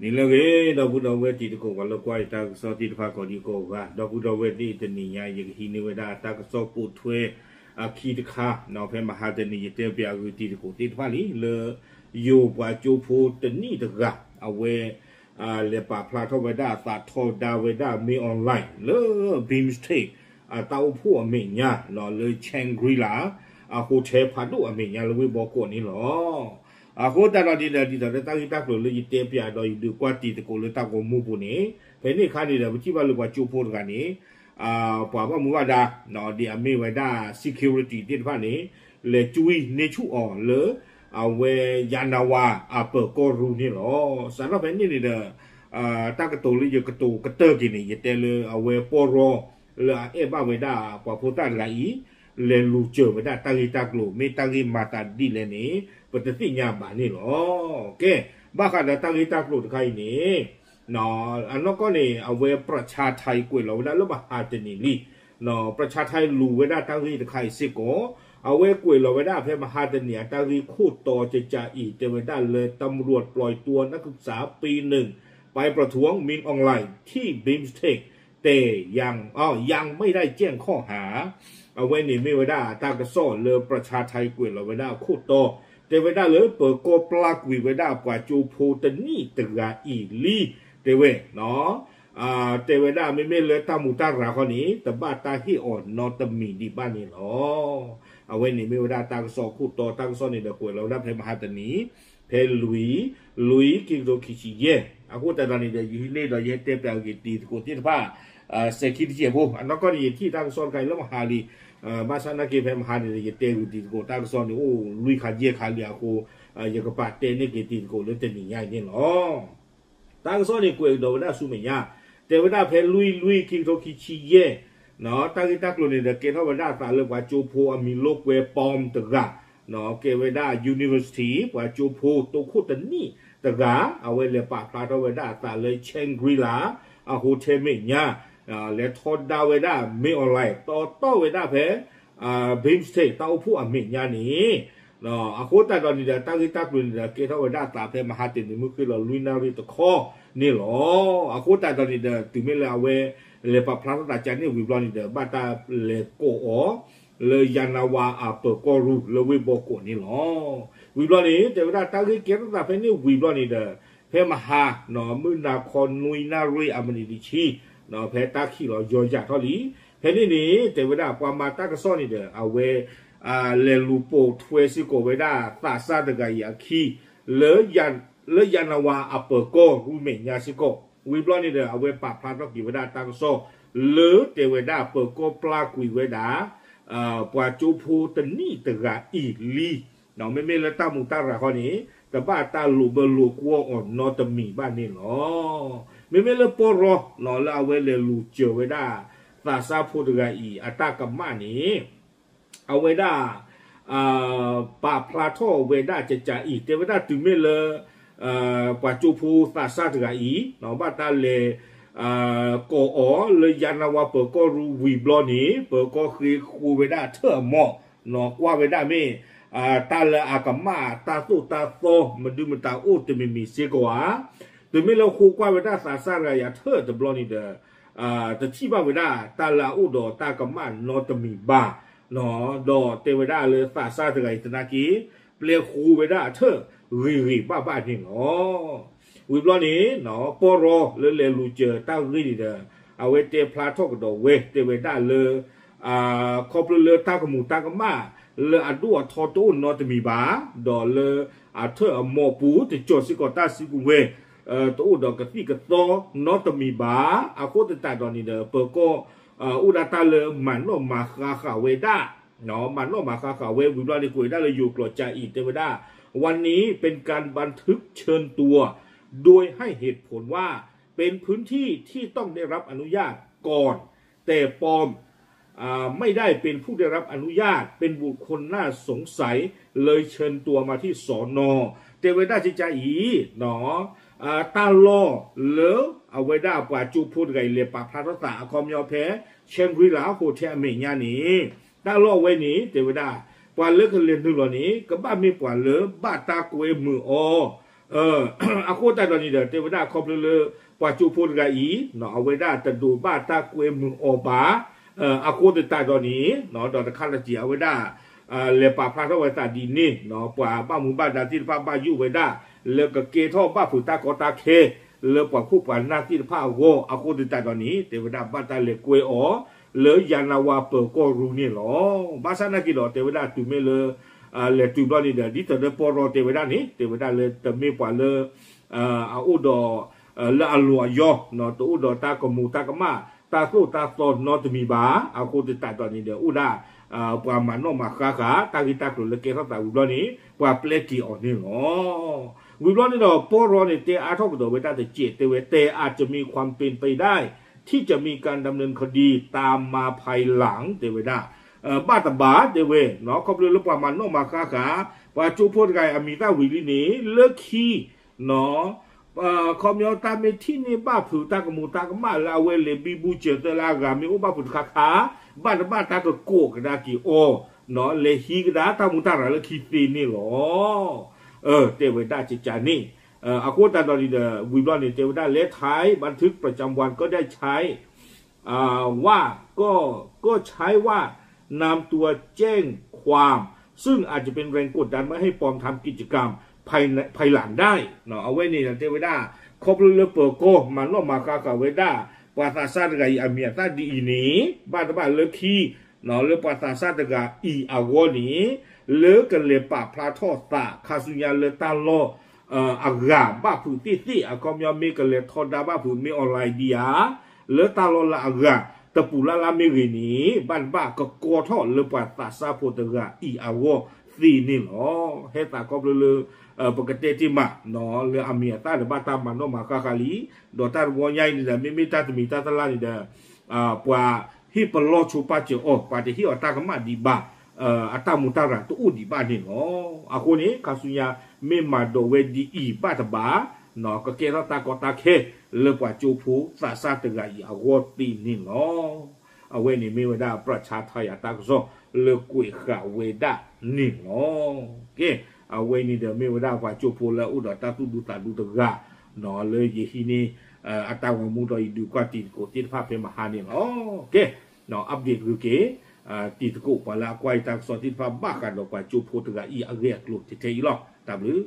နံၤလၢအဂ့ၤ ဒီပုၢ်ဒီဝဲၢ်တံၤသကိး ပှၤလၢကွၢ်ယတၢ်ကစီၣ်သ့ၣ်တဖၣ်ကိးဒံကိးဂၤ ဒီပုၢ်ဒီဝဲၢ်သ့ၣ်တနံၤညါ ယကဟံးန့ၢ်ဝဲဒၣ်တၢ်ကစီၣ်ပိာ်ထွဲအခံတခါ ဖဲမဟါတနံၤ ယတဲပၠးအဂ့ၢ်တံၤသကိးသ့ၣ်တဖၣ်လံ လၢ ယိၤပှၤကၠိဖိတနံၣ်တဂၤ အဝဲ လဲၤပာ်ဖျါထီၣ်ဝဲဒၣ်အသးထီဒါဝဲဒၣ် မင်းအောင်လှိုင် လၢ BIMSTEC တၢ်အိၣ်ဖှိၣ်အမဲာ်ညါ လၢ Shangri-La အ hotel ဖးဒိၣ်အမဲာ်ညါလၢဝ့ၢ်ဘီကီးန့ၣ်လီၤ. အဃိသတးဒီးန့ၣ်ဒီး ဒ်သိးလၢတၢ်ဂ့ၢ်တၢ်ကျိၤလၢယတဲပၠးဒီးယဒုးကွၢ်တံၤသကိးလၢတၢ်ဂီၤမူပူၤန့ၣ် ဖဲန့ၣ်အခါန့ၣ်ဒီး ပထံၣ်ဘၣ်လၢပှၤကၠိဖိတဂၤန့ၣ် ပှၤဘၣ်မူဘၣ်ဒါ ဒ်အမ့ၢ်ဝဲဒၣ် security သ့ၣ်တဖၣ်န့ၣ် လဲၤကွံန့ၢ်ဆူၣ်အီၤလၢ အဝဲ Yanawa အပၢၤကီၢ်ရူန့ၣ်လီၤ. စးထီၣ်ဖဲန့ၣ်န့ၣ်ဒီး တၢ်ကတိၤလၢယကတိၤကတၢၢ်က့ၤန့ၣ် ယတဲလၢအဝဲပီၢ်ရီ လၢအအဲၣ်ဘၣ်ဝဲဒၣ်ပှၤဖိသၣ်တဂၤအံၤ လဲၤလူၤစၢၤဝဲဒၣ်တၢ်ဂ့ၢ်တၢ်ကျိၤ မ့ၢ်တၢ်ဂ့ၢ်မၤသးဒ်လဲၣ်န့ၣ် ပတသ့ၣ်ညါဘၣ်န့ၣ်လီၤ. ကဲ ဘၣ်ဃးဒီးတၢ်ဂ့ၢ်တၢ်ကျိၤတခါအံၤန့ၣ် အနီၢ်ကီၢ်န့ၣ် အဝဲ ပြၢၣ်ဆါထံ ကွဲးလီၤဝဲဒၣ်လၢမဟါတနံၤလံ ပြၢၣ်ဆါထံ လူၤဝဲဒၣ်တၢ်ဂ့ၢ်တခါအံၤစ့ၢ်ကီး အဝဲကွဲးလီၤဝဲဒၣ်ဖဲမဟါတနံၤအတၢ်ဂ့ၢ်ခိၣ်တီကကးအံၤ တဲဝဲဒၣ်လၢ ตำรวจปล่อยตัวนักศึกษาปีหนึ่งไปประท้วงมินอองหล่ายที่ บีมสเต็ก แต่ยัง ยังไม่ได้แจ้งข้อหา အဝဲန့ၣ်မ့ၢ်ဝဲဒၣ်တၢ်ကစီၣ်လၢပြၢၣ်ဆါထံကွဲးလီၤဝဲဒၣ်အခိၣ်တီ တဲဝဲဒၣ်လၢပၢၤကီၢ်ပျၢ်ကွံာ်ဝဲဒၣ်ပှၤကၠိဖိတနံၣ်တဂၤအံၤလံ တဲဝဲ တဲဝဲဒၣ်မ့မ့ၢ်လၢတၢ်မူးတၢ်ရၤဃီန့ၣ် တဘၣ်တၢ်ဟ့ၣ်အီၤနီတမံၤဒံးဘၣ်န့ၣ်လီၤ. အဝဲန့ၣ်မ့ၢ်ဝဲဒၣ်တၢ်ကစီၣ်အခိၣ်တီ တၢ်ကစီၣ်န့ၣ်ဒီးကွဲးလီၤဝဲဒၣ်ဖဲမဟါတနံၤ ဖဲလွံၢ် လွံၢ် ခံကထိခံဆံယဲၢ် အဃိသတးဒီးန့ၣ်ဒီး ယဟံးန့ၢ်ဒီးယဟဲတဲပၠးဂ့ၤတံၤသကိးသ့ၣ်တဖၣ် စဲၤခံတစဲးဖိ အနီၢ်ကီၢ်န့ၣ် ယထံၣ်တၢ်ကစီၣ်တခါအံၤလၢမဟါလံ ဘၣ်ဆၣ်နာ်က့ဖဲမဟါန့ၣ်ဒီး ယတဲဂ့ၤတံၤသကိးတၢ်ကစီၣ်န့ၣ် အိၣ်လွံၢ်ခါယဲၢ်ခါလံအဃိ ယကပာ်တဲန့ၢ်က့ၤတံၤသကိးလၢတနံၤညါအံၤန့ၣ်လီၤ. တၢ်ကစီၣ်န့ၣ်ကွဲးကဒီးဝဲဒၣ်ဆူမဲာ်ညါ တဲဝဲဒၣ်ဖဲလွံၢ် လွံၢ် ခံကထိခံဆံယဲၢ် တၢ်ဂ့ၢ်တၢ်ကျိၤန့ၣ်ဒီး ကဲထီၣ်ဝဲဒၣ်အသးလၢပှၤကၠိဖိအမံၤလိာ်ကွဲ ပီၣ် တဂၤ ကဲဝဲဒၣ် university ပှၤကၠိဖိတိခိၣ်တနံၣ်တဂၤ အဝဲလဲၤပာ်ဖျါထီၣ်ဝဲဒၣ်အသးလၢ Shangri-La အ hotel မဲာ်ညါ လဲၤထီဒါဝဲဒၣ် မင်းအောင်လှိုင် တီတီဝဲဒၣ်ဖဲ BIMSTEC တၢ်အိၣ်ဖှိၣ်အမဲာ်ညါန့ၣ် အဃိသတးဒီးန့ၣ်ဒီး တၢ်ဂ့ၢ်တၢ်ကျိၤန့ၣ်ဒီး ကဲထီၣ်ဝဲဒၣ်အသးဖဲမဟါတနံၤမုၢ်ဃ့ၢ်လီၤလွံၢ်နၣ်ရံၣ်တခီန့ၣ်လီၤ. အဃိသတးဒီးန့ၣ်ဒီး တုၤမ့ၢ်လၢအဝဲ လဲၤပာ်ဖျါထီၣ်သးကန့ၣ်ဝံၤဘျီန့ၣ်ဒီး ဘၣ်တၢ်လဲၤကိးအီၤ လၢ Yanawa အပၢၤကီၢ်ရူလၢဝ့ၢ်ဘီကီးန့ၣ်လီၤ. ဝံၤဘျီန့ၣ် တဲဝဲဒၣ်တၢ်ဂ့ၢ်ကဲထီၣ်သးဖဲန့ၣ်ဝံၤဘျီန့ၣ်ဒီး ဖဲမဟါ မုၢ်နၤခီနွံနၣ်ရံၣ်အမံးနံးတဆံ ဖဲတၢ်ခံးလီၤယီၤယၤထီၣ်လံ. ဖဲန့ၣ်န့ၣ် တဲဝဲဒၣ်ပှၤမၤတၢ်ကစီၣ်န့ၣ်ဒီး အဝဲ လဲၤလူၤပိာ်ထွဲစ့ၢ်ကီးဝဲဒၣ်သးစၢ်တဂၤအံၤအခံ လၢ လၢ Yanawa အပၢၤကီၢ်ရူမဲာ်ညါစ့ၢ်ကီး ဝံၤဘျီန့ၣ်ဒီး အဝဲပာ်ဖျါထီၣ်က့ၤဝဲဒၣ်တၢ်ကစီၣ် လၢတဲဝဲဒၣ်ပၢၤကီၢ်ပျၢ်ကွံာ်ဝဲဒၣ် ပှၤကၠိဖိတနံၣ်တဂၤအံၤလံ. မ့မ့ၢ်လၢတၢ်မူးတၢ်ရၤဃီန့ၣ် တဘၣ်တၢ်လိာ်ဘၢလိာ်ကွီၢ်အီၤနီတမံၤဘၣ်န့ၣ်လီၤ. မ့မ့ၢ်လၢပီၢ်ရီ လၢအဝဲလဲၤလူၤစၢၤဝဲဒၣ် သးစၢ်ဖိတဂၤအံၤ အတၢ်ကမၣ်န့ၣ် အဝဲဒၣ် ပာ်ဖျါထီၣ်ဝဲဒၣ်ကကအံၤ တဲဝဲဒၣ်တုၤမ့ၢ်လၢ ပှၤကၠိဖိသးစၢ်တဂၤအံၤ ဘၣ်တၢ်လဲၤ ကိးအီၤလၢ Yanawa ပၢၤကီၢ်ရူဝံၤဘျီန့ၣ် ပၢၤကီၢ်ဃ့ဃိဝဲဒၣ်အထၢၣ်အမီၢ် ကွၢ်ဝဲဒၣ်မ့ၢ် တၢ်လၢအကမၣ်တၢ်သိၣ်တၢ်သီ မဒုမတၤအိၣ်တမံၤမံၤစ့ၢ်ကီးဧါ. တုၤမ့ၢ်လၢဃိကွၢ်ဝဲဒၣ်သးစၢ်တဂၤအံၤအထၢၣ်တဘျီန့ၣ်ဒီး တထံၣ်ဘၣ်ဝဲဒၣ်တၢ်လၢအအိၣ်ဒီးတၢ်ကမၣ်နီတမံၤဘၣ် ဒီးတဲဝဲဒၣ်လၢသးစၢ်တဂၤအံၤသနာ်က့ ပျဲဃိဝဲဒၣ်အထၢၣ်ဂ့ၤဂ့ၤဘၣ်ဘၣ်န့ၣ်လီၤ. ဝံၤဘျီန့ၣ် ပီၢ်ရီလၢလဲၤလူၤစၢၤတၢ်ဂ့ၢ်န့ၣ်ဒီး အဝဲတဲဖျါထီၣ်ကဒီးဝဲ တဲဝဲဒၣ်လၢ ခီဖျိလၢတၢ်ကမူးတၢ်ကမၣ် လၢအဒိၣ်အထီတအိၣ်နီတမံၤဘၣ်, ဒီးလၢအထၢၣ်အမီၢ်ပူၤတစိၤစ့ၢ်ကီးတၢ်စုကဝဲၤ တအိၣ်ဒီးကသံၣ်ကသီနီတမံၤဘၣ်. အဃိသတးဒီးန့ၣ်ဒီး ပၢၤကီၢ် အိၣ်ဒၣ်တၢ်လၢမၤနီၣ်မၤဃါဃာ်ဝဲဒၣ်, မၤနီၣ်မၤဃါဃာ်ဝဲဝံၤဘျီန့ၣ် ကွဲးဒၣ်လၢယိၤကျိာ်ကါအံၤ တဲဝဲဒၣ် วันนี้เป็นการบันทึกเชิญตัว โดยให้เหตุผลว่าเป็นพื้นที่ที่ต้องได้รับอนุญาตก่อน แต่ปอม ไม่ได้เป็นผู้ได้รับอนุญาต เป็นบุคคลน่าสงสัย เลยเชิญตัวมาที่สอนอ တဲဝဲဒၣ်ကါအံၤ တၢ်လီၢ်လၢအဝဲဒၣ်ပှၤကၠိဖိတဂၤအံၤ လဲၤပာ်ဖျါထီၣ်သးအခီပညီဖဲ Shangri-La Hotel အမဲာ်ညါန့ၣ် တၢ်လီၢ်ဝဲန့ၣ် တဲဝဲဒၣ် ပှၤလၢကလဲၤနုာ်လီၤန့ၣ် ကဘၣ်မ့ၢ်ပှၤလၢဘၣ်တၢ်ကွဲမုာ်အီၤ. အဃိသတးဒီးန့ၣ်ဒီး တဲဝဲဒၣ်ခီဖျိလၢ ပှၤကၠိဖိတဂၤအံၤ အဝဲဒၣ်တဒိးဘၣ်တၢ်ကွဲမုာ်အီၤဘၣ်. အဃိသတးဒီးန့ၣ် ဒီးတခါလၢ်က့ၤ အဝဲဒၣ် လဲၤပာ်ဖျါထီၣ်ဝဲသးဒ်န့ၣ် ပှၤဘၣ်မူဘၣ်ဒါသ့ၣ်တဖၣ်ဘၣ်ယိၣ်ဝဲဒၣ် လၢကကဲထီၣ်ဘၣ်ဖုးတၢ်ကီတၢ်ခဲ လၢပှၤခိၣ်ပှၤနၢ်သ့ၣ်တဖၣ်အဂီၢ်. အဃိသတးဒီးန့ၣ် တဲဝဲဒၣ်ဘၣ်တၢ်လဲၤကွဲအီၤ လၢယၤနဝါပၢၤကီၢ်ရူၢ်န့ၣ်လီၤ. ဘၣ်ဆၣ်နာ်က့ၤဒီး တဲဝဲဒၣ်တုၤမ့ၢ်လၢ လဲၤတုၤဘျီန့ၣ်ဒီး ဒ်သိးဒီးပီၢ်ရီတဲဝဲဒၣ်န့ၣ် တဲဝဲဒၣ်လၢတမ့ၢ်ပှၤလၢ အအိၣ်ဒီး လၢအလီၢ်အယီၢ် တအိၣ်ဒီးတၢ်ကမူၤတၢ်ကမၣ် တၢ်သိၣ်တၢ်သီနီတမံၤဘၣ်. အဃိသတးဒီးန့ၣ်ဒီး အိၣ်ဒၣ် ပှၤမၤနီၣ်မၤဃါဃာ် တၢ်ဂ့ၢ်တၢ်ကျိၤလၢကဲထီၣ်သးဝံၤဘျီန့ၣ် ပှၤပျဲက့ၤအီၤန့ၣ်လီၤ. ဝံၤဘျီန့ၣ်ဒီး ပီၢ်ရီန့ၣ် တဲအါထီၣ်ကဒီးဝဲဒၣ်တစဲး တဲဝဲ แต่อาจจะมีความเป็นไปได้ ที่จะมีการดำเนินคดีตามมาภายหลัง တဲဝဲဒၣ် ဘၣ်တဘၣ်တဲဝဲ ခီဖျိလၢပှၤမၤနီၣ်မၤဃါဃာ် ပှၤကၠိဖိတဂၤအံၤ အမံၤသၣ်ဝံၤလံန့ၣ် လၢခံ ခီပညီတၢ်မ့ၢ်ထံၣ်န့ၢ်ဘၣ်ဖုး တၢ်ကမူၤတၢ်ကမၣ်လၢအဝဲလဲၤဘံဘူစၢၤသၢလၢအဂၤ မ့ၢ်အိၣ်ဘၣ်ဖုးတခါခါ ဘၣ်တဘၣ်တၢ်ကကိးကဒါက့ၤအီၤ လဲၤဟံးကဒါတၢ်မူတၢ်ရၤလၢခံသ့န့ၣ်လီၤ. တဲဝဲဒၣ်ကကန့ၣ် အဃိသတးဒီးန့ၣ်ဒီး ဝံၤဘျီန့ၣ် တဲဝဲဒၣ် และท้ายบันทึกประจำวันก็ได้ใช้ ว่าก็ก็ใช้ว่านำตัวแจ้งความ ซึ่งอาจจะเป็นแรงกดดันไม่ให้ปลอมทำกิจกรรมภายในภายหลังได้ အဝဲန့ၣ်တဲဝဲဒၣ် ခီဖျိလၢပၢၤကီၢ်မၤနီၣ်မၤဃါဃာ်ဝဲဒၣ် ပှၤသးစၢ်တဂၤအံၤအမံၤအသၣ်ဒ်အံၤန့ၣ် ဘၣ်တဘၣ်လၢခံ လၢပှၤသးစၢ်တဂၤအံၤအဂီၢ်န့ၣ် လၢကလဲၤပာ်ဖျါထီၣ်သးခါဆူညါလၢတၢ်လီၢ် အဂၤဘၣ်ဖုးသ့ၣ်သ့ၣ် အခီပညီမ့ၢ်ကလဲၤထီဒါဘၣ်ဖုးမ့ၢ် online ဒံးဧါ လၢတၢ်လီၢ်လၢအဂၤ တပူၤလၢ်လၢ်မ့ၢ်ဂ့ၤန့ၣ် ဘၣ်တဘၣ်ကကိးထီၣ်လၢပှၤသးစၢ်ဖိတဂၤအံၤအဂီၢ်သ့န့ၣ်လီၤ. ဟဲသးခီဖျိလၢ ပကတဲတ့ၢ်မး လၢအမံၤအသၣ်ဒီးဘၣ်တၢ်မၤနီၣ်မၤဃါဃာ်လံ ဒီးတၢ်တဝီညါအံၤန့ၣ်ဒီး မ့မ့ၢ်တၢ်တမံၤတၢ်တလၢ်န့ၣ်ဒီး ပှၤဟ့ၣ်ပလီၢ်ဆိပာ်စၢၤအီၤ ပှၤတဟ့ၣ်အီၤတၢ်ကမၣ်ဒံးဘၣ် အတၢ်မူတၢ်ရၤတအိၣ်ဒံးဘၣ်န့ၣ်လီၤ. အဃိန့ၣ် ခါဆူညါ မ့ၢ်မၤဒိးဝဲဒ်အံၤဘၣ်တဘၣ် ကကဲထီၣ်တၢ်ကီတၢ်ခဲ လၢပှၤကၠိဖိသးစၢ်တဂၤအံၤအဂီၢ်သ့န့ၣ်လီၤ. အဝဲန့ၣ်မ့ၢ်ဝဲဒၣ် ပြၢၣ်ဆါထါယၤတၢ်ကစီၣ် လၢကွဲးဃာ်ဝဲဒၣ်န့ၣ်လီၤ. ကဲ အဝဲန့ၣ်ဒီးမ့ၢ်ဝဲဒၣ်ပှၤကၠိဖိလၢအအိၣ်ဒီးတၢ်သူၣ်ဒူသးဒူတဂၤ လၢယဟံးန့ၢ် အတၢ်ဂီၤမူဒီးယဒုးကွၢ်တံၤသကိးသ့ၣ်တဖၣ် ဖဲမဟါန့ၣ်လီၤ. ကဲ update ဂုၤက့ၤ တံၤသကိးပှၤလၢအကွၢ်ယတၢ်ကစီၣ်သ့ၣ်တဖၣ် ဘၣ်ဃးဒီးပှၤကၠိဖိတဂၤအံၤအဂ့ၢ်အကျိၤထဲထဲအံၤလီၤ. တၢ်ဘျုး